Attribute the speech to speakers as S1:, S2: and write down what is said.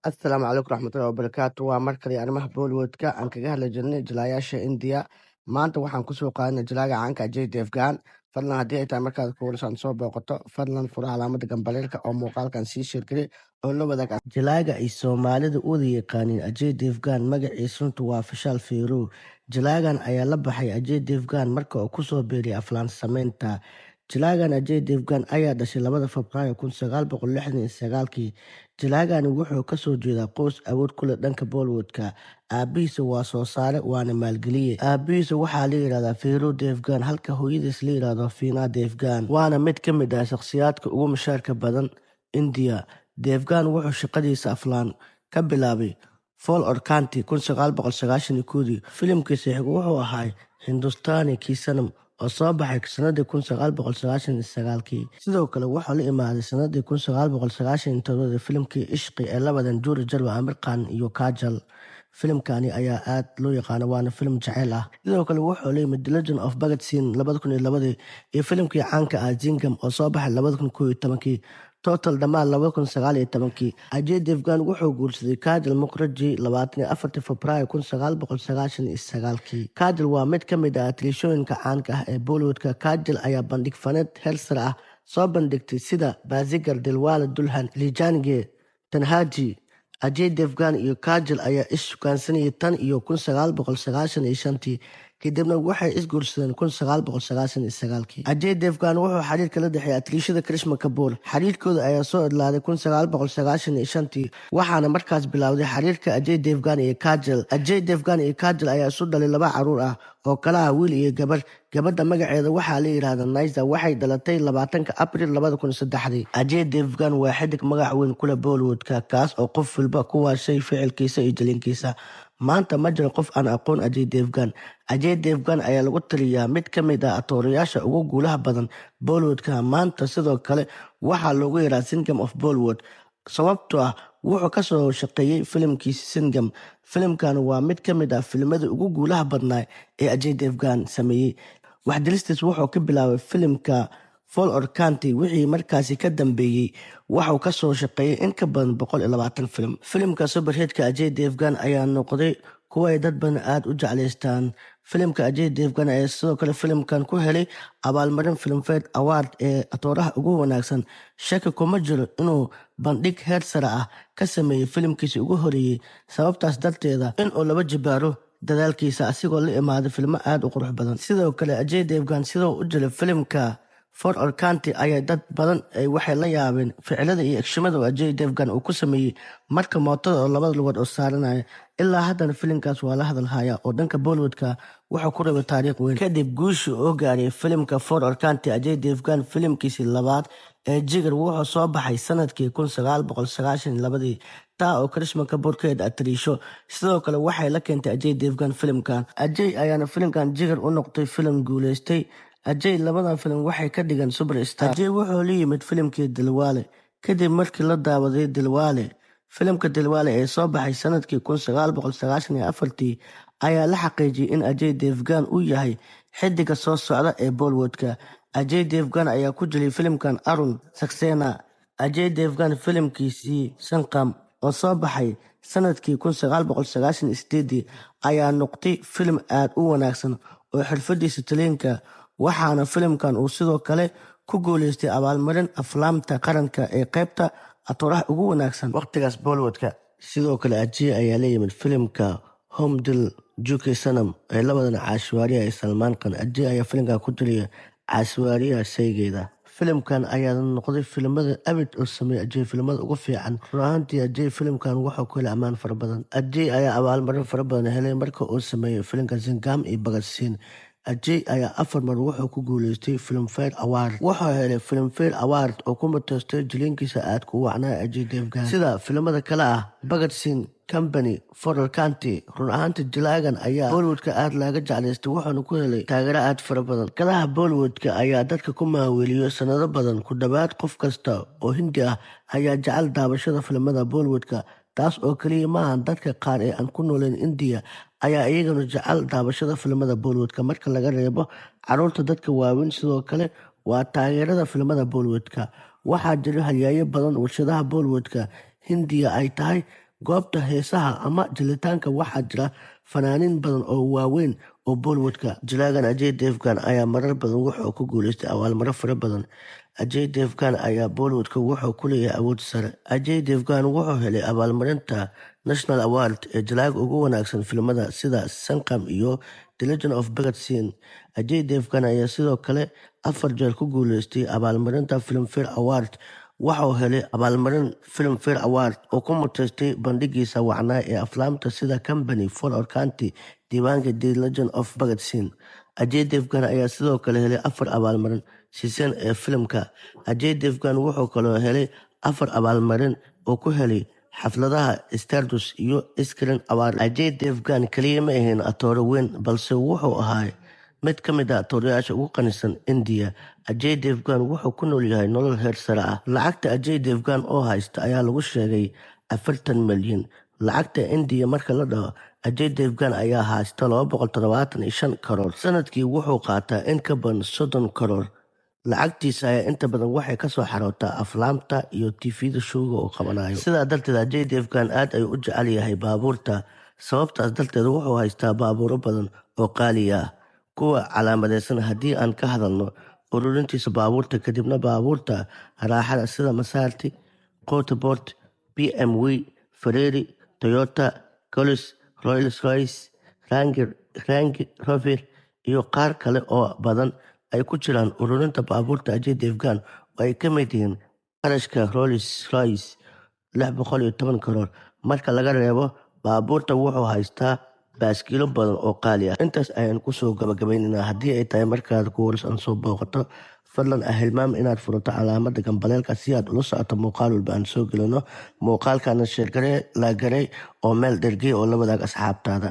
S1: Asalaamu calaykum raxmatullahi wabarakaatu. Waa mar kale arrimaha Bollywoodka aan kaga hadli jirnay jilaayaasha India. Maanta waxaan kusoo qaadanay jilaaga caanka Ajay Devgan. Fadlan, haddii ay tahay markaad kuulasaan soo booqato, fadlan fura calaamada gambaleelka oo muuqaalkan sii share geli oo la wadaag. Jilaaga ay Soomaalida u wada yaqaaniin Ajay Devgan, magaciisa runtu waa Vishal Feroz. Jilaagan ayaa la baxay Ajay Devgan marka uu kusoo biiray aflaan sameynta. Jilaagan Ajay Devgan ayaa dhashay 2da Febraayo 1969-kii. Jilaagani wuxuu kasoo jeedaa qoys awood ku leh dhanka Bollywoodka. Aabihiisa waa soo saare waana maalgeliye. Aabihiisa waxaa la yidhahdaa Feroz Devgan, halka hooyadiis la yidhaahdo Fiina Devgan, waana mid ka mid ah shakhsiyaadka ugu mushaarka badan India. Devgan wuxuu shaqadiisa aflaan ka bilaabay Phool Aur Kaante 1991-dii. Filimkiisa xiga wuxuu ahaa Hindustani Ki Sanam oo soo baxay sanadii 1999-kii. Sidoo kale wuxuu la imaaday sanadii 1997-dii filimkii Ishqi ee labadan Juhi Chawla, Aamir Khan iyo Kajal. Filimkani ayaa aad loo yaqaano, waana filim jaceyl ah. Sidoo kale wuxuu la yimid The Legend of Bhagat Singh 2002-dii iyo filimkii caanka ah Singham oo soo baxay 2011-kii. Total dhammaan 2019-kii. Ajay Devgan wuxuu guursaday Kajal Mukherjee 24-tii Febraayo 1999-kii. Kajal waa mid ka mid ah atirisooyinka caanka ah ee Bollywoodka. Kajal ayaa bandhig faneed heer sare ah soo bandhigtay sida Baazigar, Dilwale Dulhan Le Jayenge, Tanhaji. Ajay Devgan iyo Kajal ayaa is shukaansanayay tan iyo 1995-tii, kadibna waxay isguursadeen 1999-kii. Ajay Devgan wuxuu xiriir kala dhexeeyay atariishada Karishma Kapoor. Xiriirkooda ayaa soo idlaaday 1995-tii, waxaana markaas bilowday xiriirka Ajay Devgan iyo Kajal. Ajay Devgan iyo Kajal ayaa isu dhalay laba caruur ah oo kala ah wiil iyo gabar. Gabadha magaceeda waxaa la yidhaahdaa Naysa, waxay dhalatay 20-ka Abriil 2003-dii. Ajay Devgan waa xidig magac weyn ku leh Bollywoodka, kaas oo qof walba ku waashay ficilkiisa iyo jilinkiisa. Maanta ma jiro qof aan aqoon Ajay Devgan. Ajay Devgan ayaa lagu tiriyaa mid ka mid ah atoorayaasha ugu guulaha badan Bollywoodka maanta. Sidoo kale waxaa loogu yeeraa Singham of Bollywood, sababtoo ah wuxuu kasoo shaqeeyey filimkiisa Singham. Filimkan waa mid ka mid ah filimadii ugu guulaha badnaa ee Ajay Devgan sameeyey. Waxdilistiis wuxuu ka bilaabay filimka Phool Aur Kaante. Wixii markaasi ka dambeeyey waxuu kasoo shaqeeyey in ka badan 120 filim. Filimka superhit-ka Ajay Devgan ayaa noqday kuwa ay dad badan aada u jeclaystaan. Filimka Ajay Devgan ayaa sidoo kale filimkan ku helay abaalmarin Filmfare Award ee atooraha ugu wanaagsan. Shaki kuma jiro inuu bandhig heer sare ah ka sameeyey filimkiisii ugu horeeyey, sababtaas darteeda inuu laba jibaaro dadaalkiisa asigoo la imaaday filmo aada u qurux badan. Sidoo kale Ajay Devgan sidoo u jiray filimka Phool Aur Kaante ayaa dad badan waxay la yaabeen ficilada iyo action-mada oo Ajay Devgan uu ku sameeyey marka mootada oo labada lugood oo saaranaya. Ilaa haddana filimkaas waa la hadalhayaa oo dhanka Bollywoodka wuxuu ku rabay taariikh weyn. Kadib guushii oo gaaray filimka Phool Aur Kaante, Ajay Devgan filimkiisii labaad ee Jigar wuxuu soo baxay sanadkii 1992-dii, taa oo Karishma Kapoor ka atariisho. Sidoo kale waxay la keentay Ajay Devgan filimkan. Ajay ayaana filimkan Jigar u noqday filim guuleystay. Ajay labadan filim waxay ka dhigan superstar. Ajay wuxuu la yimid filimkii Dilwale. Kadib markii la daawaday Dilwale, filimka Dilwale ee soo baxay sanadkii 1994-tii ayaa la xaqiijiyey in Ajay Devgan uu yahay xidiga soo socda ee Bollywoodka. Ajay Devgan ayaa ku jiray filimkan Arun Saxena. Ajay Devgan filimkiisii Singham oo soo baxay sanadkii 1998-dii ayaa noqday filim aada u wanaagsan oo xirfadiisa taliinka, waxaana filimkan uu sidoo kale ku guuleystay abaalmarin aflaamta qaranka ee qeybta atooraha ugu wanaagsan waqtigaas Bollywoodka. Sidoo kale Ajay ayaa la yimid filimka Hum Dil Chuke Sanam ee labadan Aishwarya ee Salmaan Khan. Ajay ayaa filimkan ku jilaya Aishwarya saygeeda. Filimkan ayaa noqday filimada abid oo sameeyey Ajay filimada ugu fiican. Run ahaantii Ajay filimkan wuxuu ku helay ammaan fara badan. Ajay ayaa abaalmarin fara badan helay marka uu sameeyey filimka Singham iyo Bhagat Singh. Ajay ayaa afar mar wuxuu ku guuleystay Filmfare Award. Wuxuu helay Filmfare Award oo ku mutaystay jilinkiisa aadka u wacnaa Ajay Devgan, sida filimada kale ah Bhagat Singh, Company, Phool Aur Kaante. Run ahaantii jilaagan ayaa Bollywoodka aada laaga jeclaystay, wuxuuna ku helay taageero aada fara badan. Gadaha Bollywoodka ayaa dadka ku maaweeliyo sanado badan. Ku dhowaad qof kasta oo Hindi ah ayaa jecel daawashada filimada Bollywoodka. Taas oo keliya maahan, dadka qaar ee aan ku nooleyn Indiya ayaa iyaguna jecel daawashada filimada Bollywoodka. Marka laga reebo caruurta, dadka waaweyn sidoo kale waa taageerada filimada Bollywoodka. Waxaa jira halyaayo badan warshadaha Bollywoodka Hindiya ay tahay. Goobta heesaha ama jilitaanka waxaa jira fanaaniin badan oo waaweyn oo Bollywoodka. Jilaagan Ajay Devgan ayaa marar badan wuxuu ku guuleystay abaalmarino fara badan. Ajay Devgan ayaa Bollywoodka wuxuu ku leeyahay awood sare. Ajay Devgan wuxuu helay abaalmarinta National Award ee jilaaga ugu wanaagsan filimada sida Sangam iyo The Legend of Bhagat Singh. Ajay Devgan ayaa sidoo kale 4 jeer ku guuleystay abaalmarinta Filmfare Award. Wuxuu helay abaalmarin Filmfare Award oo ku mutaystay bandhigiisa wacnaa ee aflaamta sida Company, Phool Aur Kaante, Deewangi, The Legend of Bhagat Singh. Ajay Devgan ayaa sidoo kale helay 4 abaalmarin Season ee filimka. Ajay Devgan wuxuu kaloo helay 4 abaalmarin oo ku helay xafladaha Stardust iyo Screen Award. Ajay Devgan kaliya ma ahayn atoore weyn, balse wuxuu ahaa mid ka mid ah atoorayaasha ugu qanisan India. Ajay Devgan wuxuu ku nool yahay nolol heer sare ah. Lacagta Ajay Devgan oo haysta ayaa lagu sheegay 40 milyan. Lacagta India marka la dhaho, Ajay Devgan ayaa haysta 275 karoor. Sanadkii wuxuu qaataa in ka badan 30 karoor. Lacagtiisa ayaa inta badan waxay kasoo xarootaa aflaamta iyo TV-da showga uu qabanayo. Sidaa darteed Ajay Devgan aad ayuu u jecel yahay baabuurta. Sababtaas darteed wuxuu haystaa baabuuro badan oo qaali ah, kuwa calaamadeysan. Haddii aan ka hadalno ururintiisa baabuurta, kadibna baabuurta raaxada sida Maserati, Cotaport, BMW, Ferrari, Toyota, Coles, Rolls Royce, Range Rover iyo qaar kale oo badan ay ku jiraan ururinta baabuurta Ajay Devgan oo ay ka mid yihiin qarashka Rolls Royce 610 karoor. Marka laga reebo baabuurta, wuxuu haystaa baaskiilo badan oo qaali ah. Intaas ayaan kusoo gabagabaynaynaa. Haddii ay tahay markaad ku waras aan soo booqato, fadlan ha hilmaam inaad furato calaamada gambaleelka si aad ula socoto muuqaal walba aan soo gelino. Muuqaalkana sheergaree, laagarey oo meel dhergey oo la wadaag asxaabtaada.